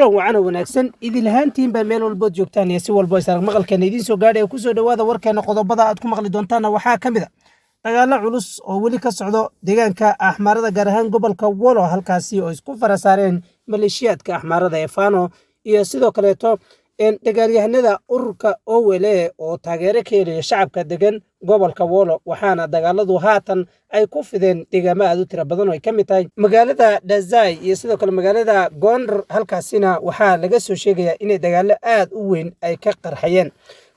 Kulan wacan oo wanaagsan idin lahaantiinbaa meel walbood joogtaan iyo si walbo isarag maqalkeena idiin soo gaadhay. Kusoo dhowaada warkeena. Qodobada aad ku maqli doontaanna waxaa ka mid a dagaalo culus oo weli ka socdo deegaanka Axmaarada, gaar ahaan gobolka Wolo, halkaasi oo isku fara saareen maleeshiyaadka Axmaarada ee Fano iyo sidoo kaleeto dagaalyahanada ururka Owele oo taageero ka helaya shacabka degan gobolka Wolo. Waxaana dagaaladu haatan ay ku fideen deegaamo aad u tira badan oo ay ka mid tahay magaalada Dhazai iyo sidoo kale magaalada Gondar. Halkaasina waxaa laga soo sheegayaa inay dagaalo aad u weyn ay ka qarxayeen.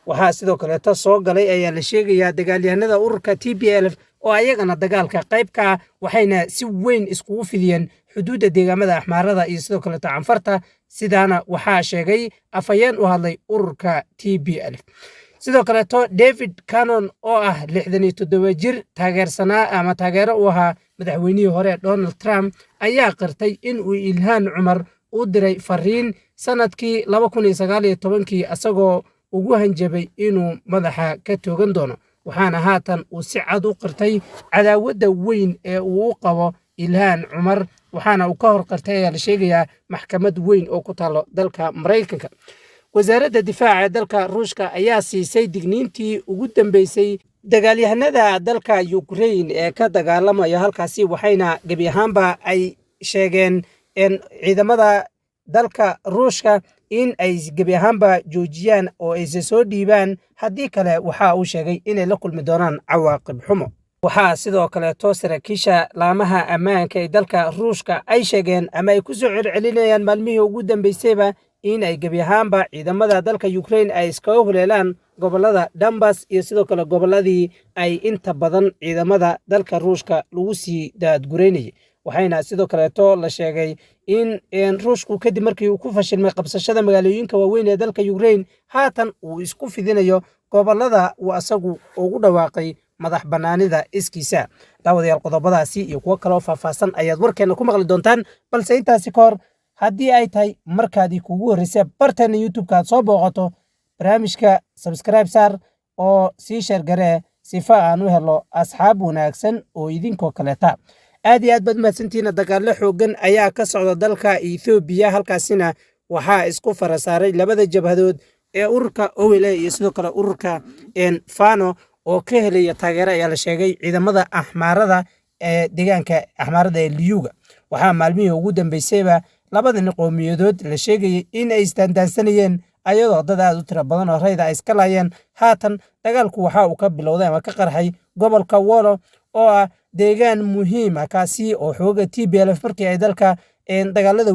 Waxaa sidoo kaleeto soo galay ayaa la sheegayaa dagaalyahanada ururka TPLF oo ayagana dagaalka qayb ka ah, waxayna si weyn iskugu fidiyeen xuduudda deegaamada Axmaarada iyo sidoo kaleeto Canfarta. Sidaana waxaa sheegay afhayeen u hadlay ururka TPLF. Sidoo kaleeto David Cannon oo ah 67 jir taageersanaa ama taageero u ahaa madaxweynihii hore Donald Trump ayaa qirtay in uu Ilhaan Cumar u diray fariin sanadkii 2019-kii, asagoo ugu hanjabay inuu madaxa ka toogan doono. Waxaana haatan uu si cad u qirtay cadaawadda weyn ee uu u qabo Ilhaan Cumar, waxaana uu ka hor qirtay ayaa la sheegayaa maxkamad weyn oo ku taalo dalka Maraykanka. Wasaaradda difaaca ee dalka Ruushka ayaa siisay digniintii ugu dambeysay dagaalyahanada dalka Ukraine ee ka dagaalamaya halkaasi, waxayna gebi ahaanba ay sheegeen ciidamada dalka Ruushka in ay gebi ahaanba joojiyaan oo ayse soo dhiibaan. Haddii kale waxa uu sheegay inay la kulmi doonaan cawaaqib xumo. Waxaa sidoo kaleeto saraakiisha laamaha ammaanka ee dalka Ruushka ay sheegeen ama ay ku soo celcelinayaan maalmihii ugu dambeysayba in ay gebi ahaanba ciidamada dalka Ukraine ay iskaga huleelaan gobolada Donbas iyo sidoo kale gobolladii ay inta badan ciidamada dalka Ruushka lagu sii daadgureynayay. Waxayna sidoo kaleeto la sheegay in Ruushku, kadib markii uu ku fashilmay qabsashada magaalooyinka waaweyn ee dalka Ukraine, haatan uu isku fidinayo gobolada uu asagu ugu dhawaaqay madax bannaanida iskiisa. Daawadayaal, qodobadaasi iyo kuwo kaloo faahfaahsan ayaad warkeena ku maqli doontaan, balse intaasi ka hor, haddii ay tahay markaadii kuugu horreysay barteena YouTube-ka aad soo booqato, barnaamijka subscribe saar oo sii share garee sifa aan u helo asxaab wanaagsan oo idinkoo kaleeta. Aad iyo aad baad mahadsantihiin. Dagaallo xooggan ayaa ka socda dalka Ethoobiya. Halkaasina waxaa isku fara saaray labada jabhadood ee ururka Owele iyo sidoo kale ururka Fano oo ka helaya taageero ayaa la sheegay ciidamada Axmaarada ee deegaanka Axmaarada ee Liyuga. Waxaa maalmihii ugu dambeysayba labadani qowmiyadood la sheegayay in ay isdaandaansanayeen, ayadoo dad aad u tiro badan oo rayda ay iska laayeen. Haatan dagaalku waxa uu ka bilowday ama ka qarxay gobolka Wolo oo ah deegaan muhiim ah, kaasi oo xooga TPLF markii ay dalka dagaalada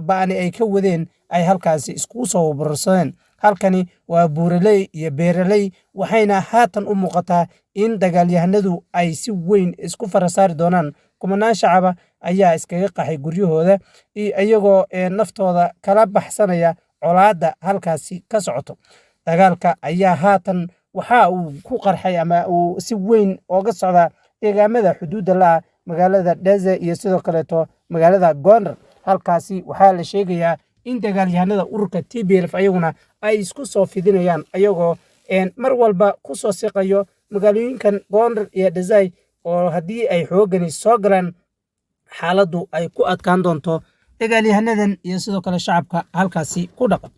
ba'ani ay ka wadeen ay halkaasi iskugu soo burursadeen. Halkani waa buuraley iyo beeraley, waxayna haatan u muuqataa in dagaalyahanadu ay si weyn isku fara saari doonaan. Kumanaan shacaba ayaa iskaga qaxay guryahooda, iyagoo naftooda kala baxsanaya colaadda halkaasi ka socoto. Dagaalka ayaa haatan waxa uu ku qarxay ama uu si weyn ooga socdaa deegaamada xuduudda la-ah magaalada Dheze iyo sidoo kaleeto magaalada Gondar. Halkaasi waxaa la sheegayaa in dagaalyahanada ururka TPLF ayaguna ay isku soo fidinayaan, ayagoo mar walba ku soo siqayo magaalooyinkan Gondar iyo Dhazai, oo haddii ay xoogani soo galaan xaaladdu ay ku adkaan doonto dagaalyahanadan iyo sidoo kale shacabka halkaasi ku dhaqan.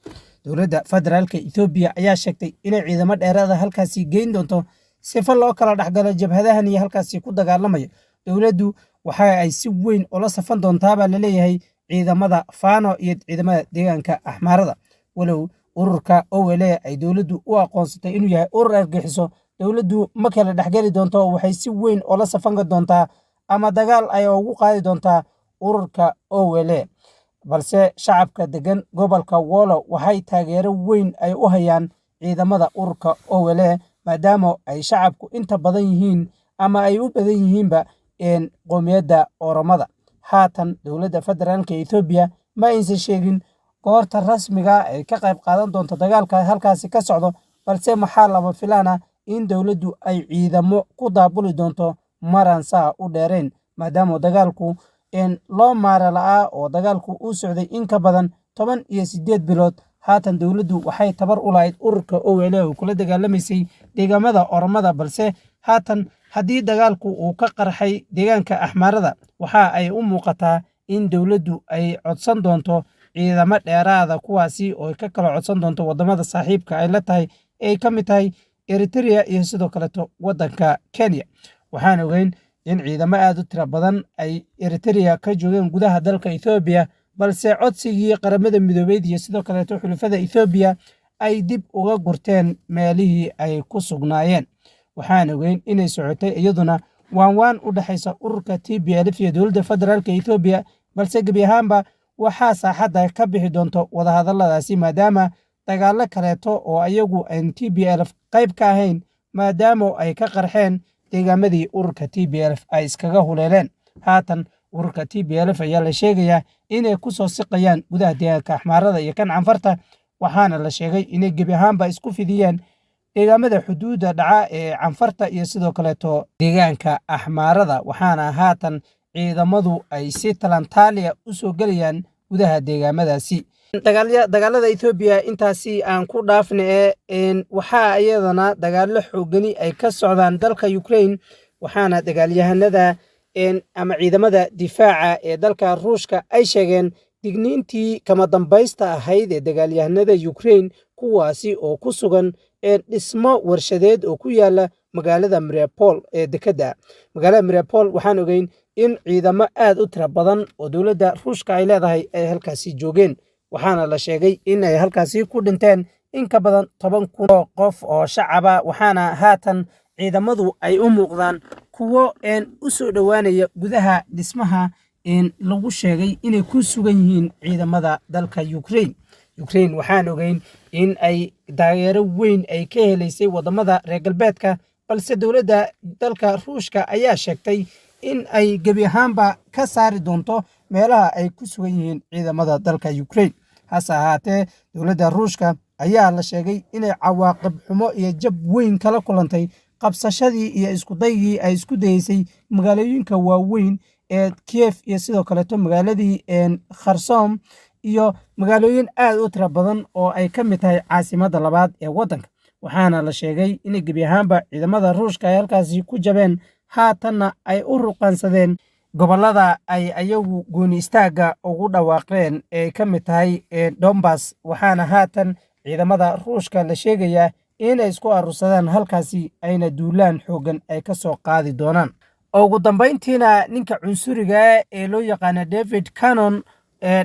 Dowladda federaalka Ethoobiya ayaa sheegtay inay ciidamo dheeraada halkaasi geyn doonto sifo loo kala dhexgalo jabhadahan iyo halkaasi ku dagaalamaya. Dowladdu waxa ay si weyn ula safan doontaabaa laleeyahay ciidamada Fano iyo ciidamada deegaanka Axmaarada. Walow ururka Owele ay dowladdu u aqoonsatay inuu yahay urur argagixiso, dowladdu ma kala dhexgeli doonto. Waxay si weyn ula safan doontaa ama dagaal ay ugu qaadi doontaa ururka Owele, balse shacabka degan gobolka Wolo waxay taageero weyn ay u hayaan ciidamada ururka Owele, maadaama ay shacabku inta badan yihiin ama ay u badan yihiinba qowmiyadda Oromada. Haatan dowladda federaalka Ethoobiya ma aysan sheegin goorta rasmiga ay ka qayb qaadan doonto dagaalka halkaasi ka socdo, balse maxaa lama filaan ah in dowladdu ay ciidamo ku daabuli doonto maraan saa u dheerayn, maadaama dagaalku loo maara la'aa oo dagaalku uu socday in ka badan 18 bilood. Haatan dowladdu waxay tabar u lahayd ururka Owele oo kula dagaalamaysay deegaamada Oromada, balse haatan haddii dagaalku uu ka qarxay deegaanka Axmaarada, waxa ay u muuqataa in dowladdu ay codsan doonto. Ciidamo dheeraada kuwaasi oo ay ka kala codsan doonto wadamada saaxiibka ay la tahay ee ay ka mid tahay Eritrea iyo sidoo kaleeto waddanka Kenya. Waxaan ogeyn in ciidamo aad u tiro badan ay Eritrea ka joogeen gudaha dalka Ethoobiya, balse codsigii Qaramada Midoobeyd iyo sidoo kaleeto xulafada Ethoobiya ay dib uga gurteen meelihii ay ku sugnaayeen. Waxaan ogeyn inay socotay iyaduna waanwaan u dhexaysa ururka TPLF iyo dowladda federaalka Ethoobiya, balse gebi ahaanba waxaa saaxadda ka bixi doonto wadahadalladaasi, maadaama dagaallo kaleeto oo ayagu aan TPLF qayb ka ahayn maadaama ay ka qarxeen deegaamadii ururka TPLF ay iskaga huleeleen. Haatan ururka TPLF ayaa la sheegayaa inay ku soo siqayaan gudaha deegaanka Axmaarada iyo kan Canfarta, waxaana la sheegay inay gebi ahaanba isku fidiyeen deegaamada xuduudda dhaca ee Canfarta iyo sidoo kaleeto deegaanka Axmaarada, waxaana haatan ciidamadu ay si talantaaliya u soo gelayaan gudaha deegaamadaasi. Dagaalada Ethoobiya intaasi aan ku dhaafna ee waxaa iyadana dagaallo xoogani ay ka socdaan dalka Ukraine, waxaana dagaalyahanada ama ciidamada difaaca ee dalka Ruushka ay sheegeen digniintii kama dambaysta ahayd ee dagaalyahanada Ukraine, kuwaasi oo ku sugan dhismo warshadeed oo ku yaala magaalada Mariupol ee dekedda magaalada Mariupol. Waxaan ogeyn in ciidamo aad u tiro badan oo dowladda Ruushka ay leedahay ay halkaasi joogeen, waxaana la sheegay in ay halkaasi ku dhinteen in ka badan 10,000 oo qof oo shacaba, waxaana haatan ciidamadu ay u muuqdaan kuwo u soo dhowaanaya gudaha dhismaha lagu sheegay inay ku sugan yihiin ciidamada dalka Ukraine. Ukraine waxaan ogeyn in ay taageero weyn ay ka helaysay wadamada reer galbeedka, balse dowladda dalka Ruushka ayaa sheegtay in ay gebi ahaanba ka saari doonto meelaha ay ku sugan yihiin ciidamada dalka Ukraine. Hase ahaatee, dowladda Ruushka ayaa la sheegay inay cawaaqib xumo iyo jab weyn kala kulantay qabsashadii iyo iskudaygii ay isku dayeysay magaalooyinka waaweyn ee Kiev iyo sidoo kaleeto magaaladii Kherson iyo magaalooyin aad u tiro badan oo ay ka mid tahay caasimadda labaad ee waddanka, waxaana la sheegay in gebi ahaanba ciidamada Ruushka ay halkaasi ku jabeen, haatanna ay u ruqansadeen gobollada ay ayagu gooni istaagga ugu dhawaaqeen ee ka mid tahay Donbas, waxaana haatan ciidamada Ruushka la sheegayaa inay isku aruursadaan halkaasi ayna duulaan xooggan ay ka soo qaadi doonaan. Ugu dambayntiina, ninka cunsuriga ee loo yaqaano David Cannon,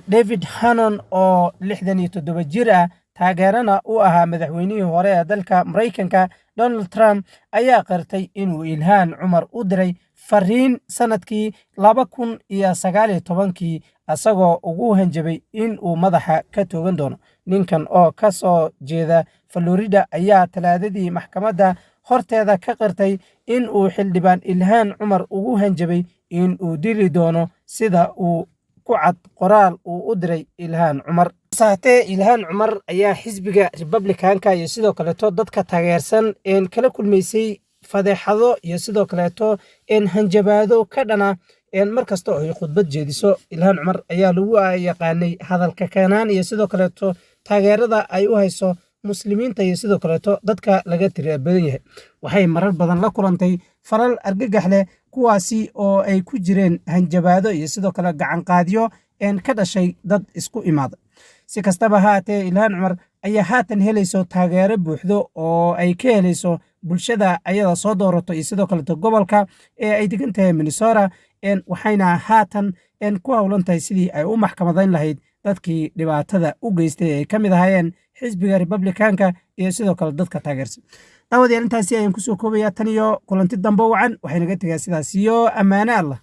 David Hannon, oo 67 jir ah, taageerana u ahaa madaxweynihii hore ee dalka Maraykanka Donald Trump, ayaa qirtay inuu Ilhaan Cumar u diray fariin sanadkii 2019-kii, isagoo ugu hanjabay in uu madaxa ka toogan doono. Ninkan oo ka soo jeeda Florida ayaa Talaadadii maxkamadda horteeda ka qirtay in uu xildhibaan Ilhaan Cumar ugu hanjabay in uu dili doono, sida uu ku cad qoraal uu u diray Ilhaan Cumar. Saatee, Ilhaan Cumar ayaa xisbiga Republicanka iyo sidoo kaleeto dadka taageersan een kala kulmaysay fadeexado iyo sidoo kaleeto hanjabaado ka dhana mar kasta oo ay khudbad jeediso. Ilhaan Cumar ayaa lagu yaqaanay hadalka kanaan iyo sidoo kaleeto taageerada ay u hayso Muslimiinta iyo sidoo kaleeto dadka laga tira badan yahay. Waxay marar badan la kulantay falal argagax leh, kuwaasi oo ay ku jireen hanjabaado iyo sidoo kale gacanqaadyo ka dhashay dad isku imaada. Si kastaba haatee, Ilhaan Cumar ayaa haatan helayso taageero buuxdo oo ay ka helayso bulshada ayada soo doorato iyo sidoo kaleeto gobolka ee ay degan tahay, Minnesota, waxayna haatan ku howlan tahay sidii ay u maxkamadayn lahayd dadkii dhibaatada u geystay ay ka mid ahaayeen xisbiga Republicanka iyo sidoo kale dadka taageersan. Daawadayaal, intaasi ayaan kusoo koobayaa. Tan iyo kulanti dambe wacan, waxay naga tegaa sidaas iyo ammaane Allah.